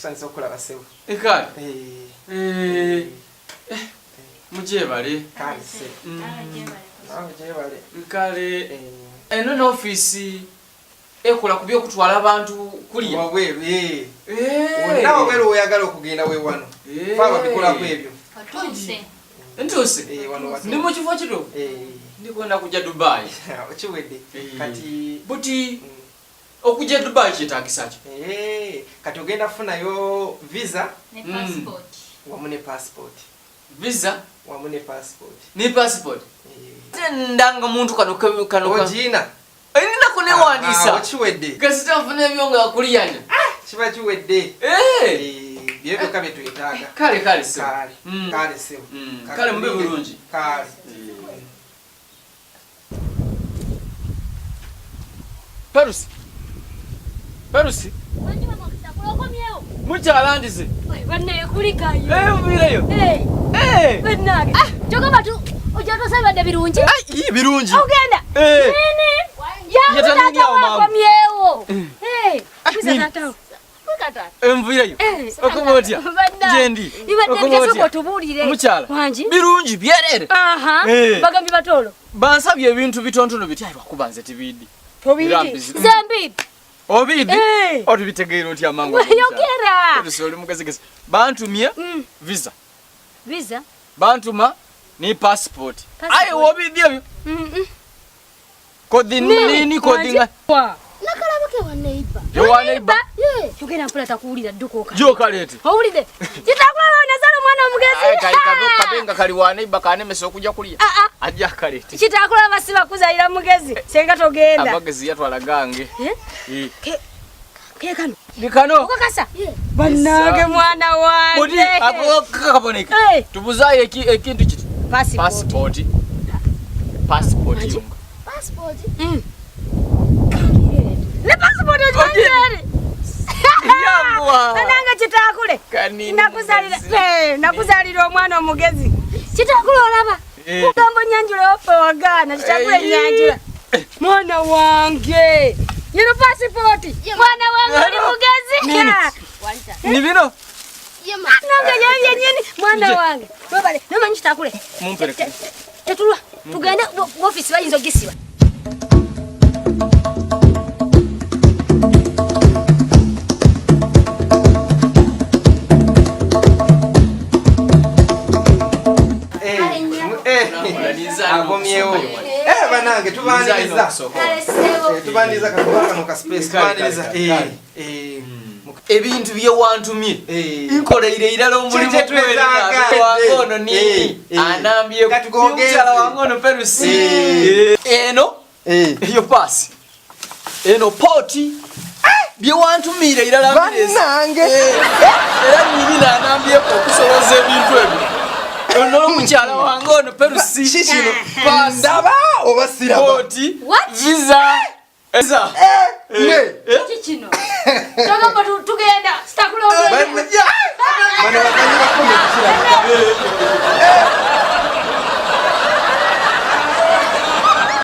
Tusanyuse okulaba ssebo. Kale. Mugyebale. Kale ssebo. Nawe gyebale. Kale. Eno n'ofiisi ekola ku by'okutwala abantu kulya. Wabweru, eh. Wonna wabweru w'oyagala okugenda we wano. Ffe ababikolako ebyo. Otuuse. Ntuuse. Eh, wano watuuse. Ndi mu kifo kituufu. Eh. Ndikwenda kujja Dubai. Kiwedde. Kati Buti okujja Dubai kyetaagisa ki? Kati ogenda kufunayo visa ne passport. Wamu ne passport. Visa wamu ne passport. Ne passport. Ndanga muntu kano kano. Ogina. Nina kunewandiisa. Kiwedde. Kasita nfuna ebyo nga kuliyanya. Kiba kiwedde. Bye byokka bye twetaaga. Kale kale ssebo. Kale. Kale ssebo. Kale mube bulungi. Kale. Perusi. Perusi. Mukyala ndize. Bannaye kulikayo. Nviireyo. Bannange. Kyokka batu ojja tosabadde birungi. Birungi. Ogenda. Nini? Yangu taata wakomyewo. Enviireyo. Okoma otya? Gyendi. Okoma otya? Otubuulire. Mukyala. Wangi. Birungi byerere. Bagambye batoolo. Bansabye ebintu bitontono bitya lwakuba nze tibiidi. Tobiidi. Nze mbiidi. Obiidi? Otubitegeera otya amangu? Yogera. Oli mugezigezi. Bantumye visa. Visa? Bantuma ni passport. Aye wobiidi ebyo. Kodi nini kodi nga? Nakalabake wa neighbor. Wa neighbor? Yogera mpola takuwulira dduka oka. Gy'okaleete. Owulidde? Kitakulaba onazaala omwana omugezi. Kali kabenga kali wa neighbor kanemesa okujja kulya. Ajja akaleete. Kitakulaba si bakuzaalira mugezi. Senga togenda. Amagezi yatwala gange. Ke kano. Ni kano. Okakasa? Bannange mwana wange. Budi ako kaboneka. Tubuzaayo ekintu kiti. Passport. Passport. Passport. Ne passport ogimanyi? Ananga kitakule. Nakuzalira omwana omugezi. Kitakule olaba. Kugambo nyanjula waffe wagaana kitakule nyanjula. Mwana wange. Yino passport. Mwana wange oli mugezi. Ni bino. Nange yenyenyeni mwana wange. Webale, nomanyi kitakule. Mumpereke. Tetulwa. Tugende office bayinza ogisiba. Akomyewo. Banange tubaniriza. Tubaniriza kakuba kano ka space tubaniriza. Ebintu bye wantumye. Nkoleire irala omulimu wange ono nini anambye mukyala wange ono Perusi. Eno eyo paasi. Eno pooti. Bye wantumiire irala bannange. Era nnyini anambyeko okusoloza ebintu ebyo. Ono omukyala wange ono Perusi. Kikino ndaba oba siraba? Pooti. Visa. Eza. Ne. Kikino. Togamba